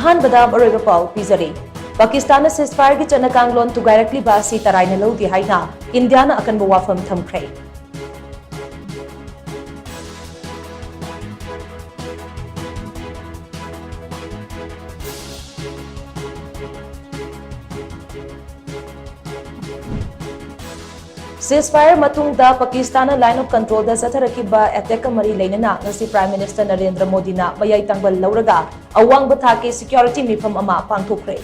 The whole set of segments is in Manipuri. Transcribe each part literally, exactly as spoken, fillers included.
ꯑꯍꯥꯟꯕꯗ ꯃꯔꯨꯑꯣꯏꯕ ꯄꯥꯎ ꯄꯤꯖꯔꯤ꯫ ꯄꯥꯀꯤꯁꯇꯥꯟꯅ ceasefire-ꯒꯤ ꯆꯠꯅ ꯀꯥꯡꯂꯣꯟ ꯊꯨꯒꯥꯏꯔꯛꯂꯤꯕ ꯑꯁꯤ ꯇꯔꯥꯏꯅ ꯂꯧꯗꯦ ꯍꯥꯏꯅ ꯏꯟꯗꯤꯌꯥꯅ ꯑꯀꯟꯕ ꯋꯥꯐꯝ ꯊꯝꯈ꯭ꯔꯦ꯫ Ceasefire ꯃꯇꯨꯡꯗ ꯄꯥꯀꯤꯁꯇꯥꯟꯅ Line of Control-ꯗ ꯆꯠꯊꯔꯛꯈꯤꯕ attack-ꯀ ꯃꯔꯤ ꯂꯩꯅꯅ ꯉꯁꯤ Prime Minister ꯅꯔꯦꯟꯗ꯭ꯔ ꯃꯣꯗꯤꯅ ꯃꯌꯥꯏ ꯇꯥꯡꯕꯜ ꯂꯧꯔꯒ ꯑꯋꯥꯡꯕ ꯊꯥꯛꯀꯤ security ꯃꯤꯐꯝ ꯑꯃ ꯄꯥꯡꯊꯣꯛꯈ꯭ꯔꯦ꯫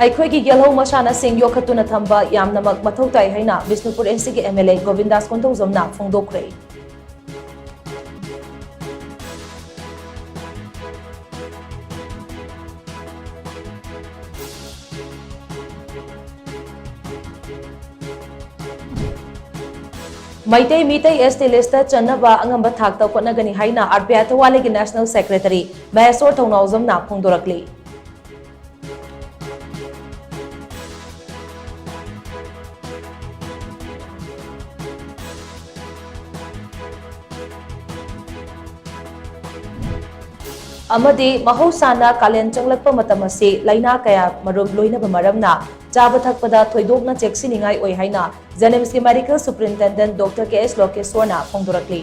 ꯑꯩꯈꯣꯏꯒꯤ ꯌꯦꯜꯍꯧ ꯃꯁꯥꯟꯅꯁꯤꯡ ꯌꯣꯛꯈꯠꯇꯨꯅ ꯊꯝꯕ ꯌꯥꯝꯅꯃꯛ ꯃꯊꯧ ꯇꯥꯏ ꯍꯥꯏꯅ ꯕꯤꯁꯅꯨꯄꯨꯔ AC-ꯒꯤ MLA ꯒꯣꯕꯤꯟꯗꯥꯁ ꯀꯣꯟꯊꯧꯖꯝꯅ ꯐꯣꯡꯗꯣꯛꯈ꯭ꯔꯦ꯫ ꯃꯩꯇꯩ ꯃꯤꯇꯩ ST list-ꯇ ꯆꯟꯅꯕ ꯑꯉꯝꯕ ꯊꯥꯛꯇ ꯍꯣꯠꯅꯒꯅꯤ ꯍꯥꯏꯅ RPI ꯊꯧꯕꯥꯜꯒꯤ National Secretary ꯃꯍꯦꯁꯣꯔ ꯊꯧꯅꯥꯎꯖꯝꯅ ꯐꯣꯡꯗꯣꯔꯛꯂꯤ꯫ ꯑꯃꯗꯤ ꯃꯍꯧꯁꯥꯅ ꯀꯥꯂꯦꯟ ꯆꯪꯂꯛꯄ ꯃꯇꯝ ꯑꯁꯤ ꯂꯥꯏꯅꯥ ꯀꯌꯥ ꯃꯔꯨꯝ ꯂꯣꯏꯅꯕ ꯃꯔꯝꯅ ꯆꯥꯕ ꯊꯛꯄꯗ ꯊꯣꯏꯗꯣꯛꯅ ꯆꯦꯛꯁꯤꯟꯅꯤꯡꯉꯥꯏ ꯑꯣꯏ ꯍꯥꯏꯅ JNIMS-ꯀꯤ Medical Superintendent Doctor K S ꯂꯣꯀꯦꯁ꯭ꯋꯔꯅ ꯐꯣꯡꯗꯣꯔꯛꯂꯤ꯫